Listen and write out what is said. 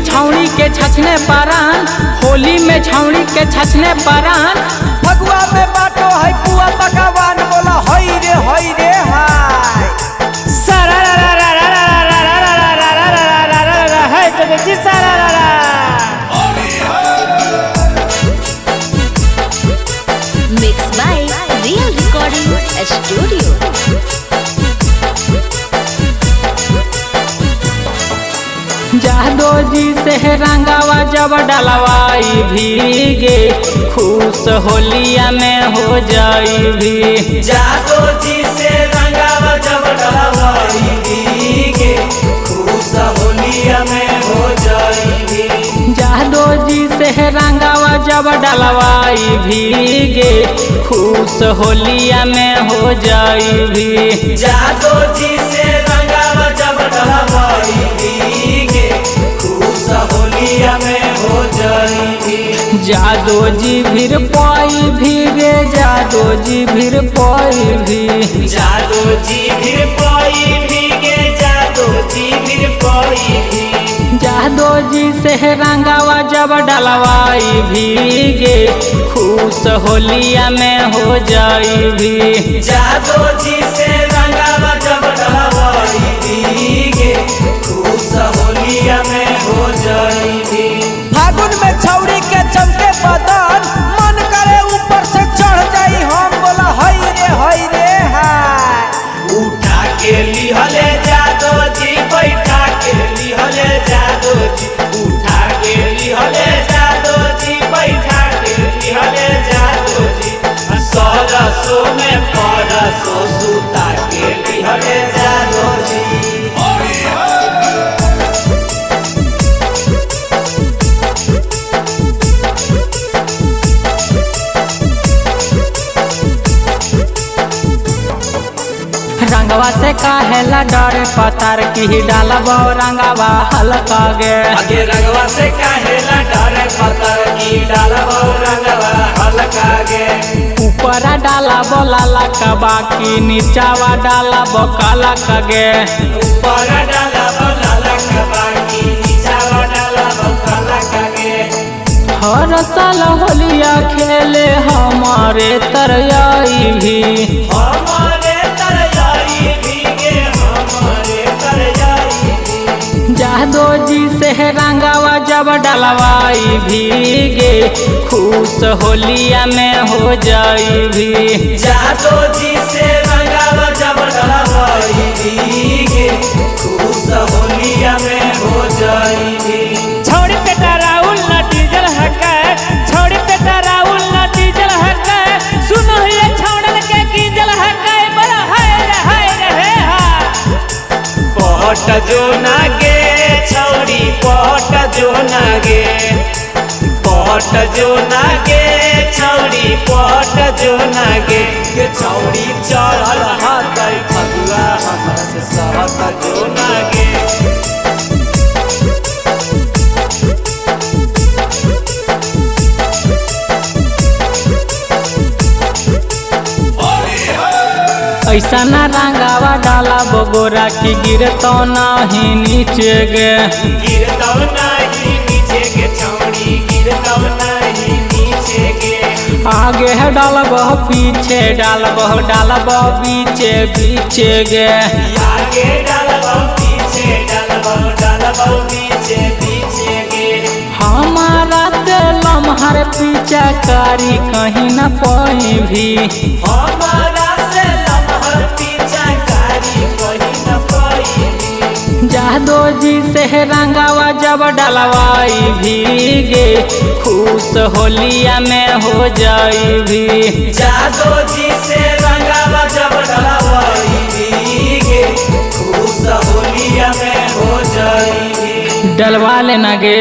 छौड़ी के छछने परान, होली में छौड़ी के छछने परान। फगुआ में बाटो है पुआ पकवान, बोला हई रे हई रे हाय। सारा रा रा रा रा रा रा रा रा रा रा रा रा रा रा है तो जी सारा रा रा। Mix by Real Recording Studio. Jado ji से रंगावा जब डलवाई भीगे, खुश होलिया में हो जाई भी। जादो जी से रंगावा जब डलवाई भीगे, खुश होलिया में हो जाई भी। जादो जी से रंगावा जब डलवाई भीगे, खुश होलिया में हो जाई भी। जादो जी से रंगावा जब डलवाई भीगे, खुश होलिया में हो जाई भी। जादो जी भीर पाई भीगे, जादो जी भीर पाई भी। जादो जी भीर पाई भीगे, जादो जी भीर पाई भी। जादो जी से रंगावा जब डलवाई भीगे, खुश होलिया में हो जाई भी। जादो जी से रंगावा जब डलवाई भीगे, खुश होलिया में हो जाई भी। फागुन में छौड़ी के चमके बदन, मन करे ऊपर से चढ़ जाई हम, बोला हई रे हई रे हाय। उठा के लिहले जादो जी, बैठा के लिहले जादो जी, उठा के लिहले जादो जी, बैठा के लिहले जादो जी। सरसो में परसो सुता के लिहले जादो जी। रंगवा से काहेला डरे पतार की डालबो रंगवा हल्का गे। आगे रंगवा से काहेला डरे पतर की डालबो रंगवा हल्का गे। ऊपर डालबो लाला का बाकी नीचावा डालबो काला का गे। ऊपर डालबो लाला का बाकी नीचावा डालबो काला का गे। हर साल होलिया खेले हमारे तरयाई भी। हमारे तरयाई भी गे, हमारे तरयाई भी। जादो जी से रंगावा जब डलवाई भीगे, खुश होलिया में हो जाई भी। जादो जी से रंगावा जब डलवाई भीगे, खुश होलिया में हो जाई भी। छौड़ी पे राउल ना डीजल हका, छौड़ी पे राउल ना डीजल हका, सुनो ये छौड़न के कीजल हका, बड़ा हाय रे हाय रे हे हा। पट जो नागे छौड़ी, पट जो नागे, पट जो नागे छौड़ी, पट जो नागे। के छौड़ी चढ़ल हतै फगुआ हमरा से सहत जो नागे। ऐसा ना रंगावा डाला बगोरा की गिरतो नाही नीचे गे। गिरतौ नाही नीचे गे छौड़ी, गिरतौ नाही नीचे गे। आगे है डालबो पीछे डालबो, डालबो बीचे बीचे गे। आगे डालबो पीछे डालबो, डालबो पीछे पीछे गे। हमारा से लम्हर पीछा कारी कहीं न पाई भी। हमारा से लम्हर पीछा कारी कहीं न पाई भी। जादो जी से रंगावा जब डलवाई भीगे, खुश होलिया में हो जाई भी। जादो जी से रंगावा जब डलवाई भीगे, खुश होलिया में हो जाई भी। डलवा लेना गे।